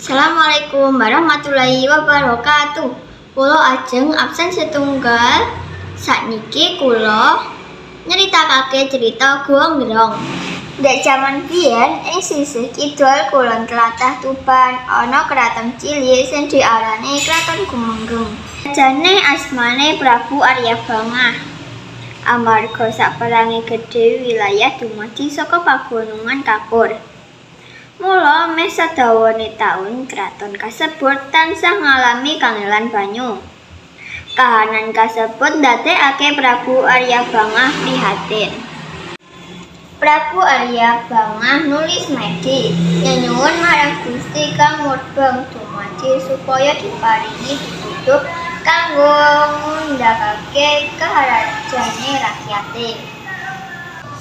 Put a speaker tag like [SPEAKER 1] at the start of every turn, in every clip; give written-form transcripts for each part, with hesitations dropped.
[SPEAKER 1] Assalamualaikum warahmatullahi wabarakatuh. Kula ajeng absen setunggal. Sakniki kula nyeritakake cerita Gua Ngerong. Ndek jaman biyen ing sisih kidul kulon tlatah Tuban ana kraton cilik sing diarani Kraton Gumenggeng. Rajane asmane Prabu Arya Bangah. Amarga saperange gedhe wilayah dumadi saka pagunungan kapur. Mula meh sadawane taun kraton kasebut tansah ngalami kangelan banyu. Kahanan kasebut ndadekake Prabu Arya Bangah prihatin. Prabu Arya Bangah nuli semedi nyenyuwun marang Gusti Kang Murbeng dumadi supaya diparingi pituduh kanggo ngundhakake kaharjane rakyate.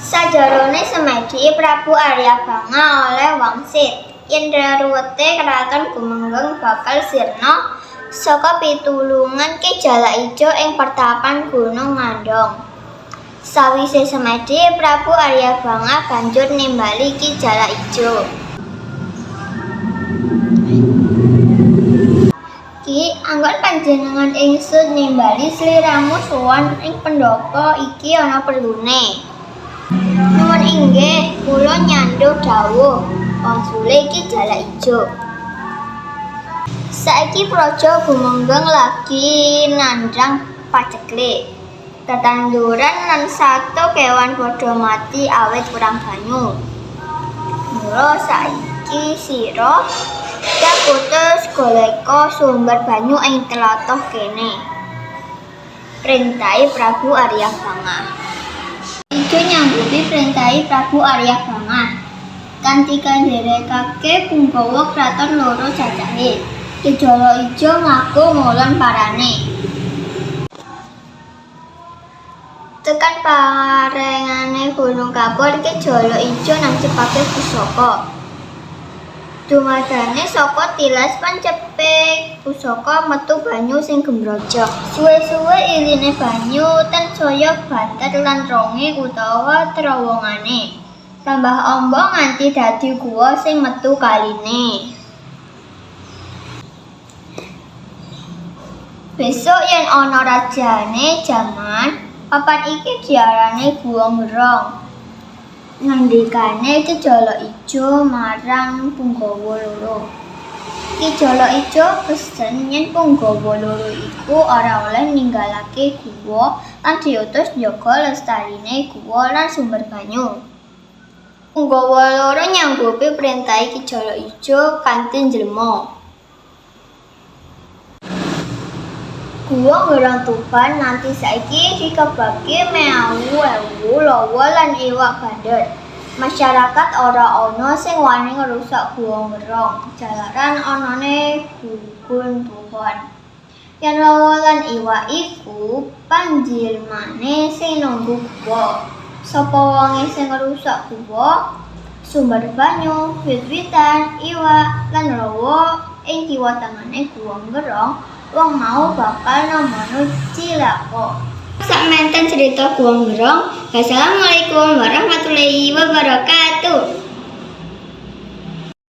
[SPEAKER 1] Sajarone semedi Prabu Arya Bangah oleh wangsit yen reruwete Kraton Gumenggeng bakal sirna saka pitulungan Ki Jalak Ijo ing pertapan Gunung Ngandong. Sawise semedi Prabu Arya Bangah banjur nimbali Ki Jalak Ijo. Ki, anggon panjenengan ingsun nimbali sliramu sowan ing pendhapa iki ana perlune. Nuwun inggih, kula nyandhuh dhawuh, wangsule Ki Jalak Ijo. Saiki Praja Gumenggeng lagi nandhang paceklik. Tetanduran lan sato kewan padha mati awit kurang banyu. Mula saiki sira kaputus goleka sumber banyu ing tlatah kene. Printahe Prabu Arya Bangah. Ijo nyanggupi printahe Prabu Arya Bangah. Kanthi kandherekake punggawa kraton loro cacahe. Ki Jalak Ijo mlaku ngulon parane. Tekan parengane Gunung Kapur, Ki Jalak Ijo nancepake pusaka. Dumadane saka tilas pancepe pusaka metu banyu sing gemrojok. Suwe-suwe iline banyu tansaya banter lan ronge utawa trowongane tambah amba nganti dadi guwa sing metu kaline. Besuk yen ana rajane jaman, papan iki diarani Gua Ngerong. Ngendikane Ki Jalak Ijo marang punggawa loro. Ki Jalak Ijo pesen yen punggawa loro iku ora oleh ninggalake guwa lan diutus njaga lestarine guwa lan sumber banyu. Punggawa loro nyanggupi printahe Ki Jalak Ijo kanthi njlema. Gua Ngerong Tuban nganti saiki dikebaki meawu-ewu lawa lan iwak bandeng. Masyarakat ora ana sing wani ngrusak Gua Ngerong, jalaran anane gugun Tuhan. Yen lawa lan iwak iku panjilmane sing nunggu guwa. Sapa wonge sing ngrusak guwa, sumber banyu, wit-witan, iwak lan lawa ing kiwa tengene Gua Ngerong, wong mau bakal nemono cilaka. Sakmenten cerita Gua Ngerong. Wassalamualaikum warahmatullahi wabarakatuh.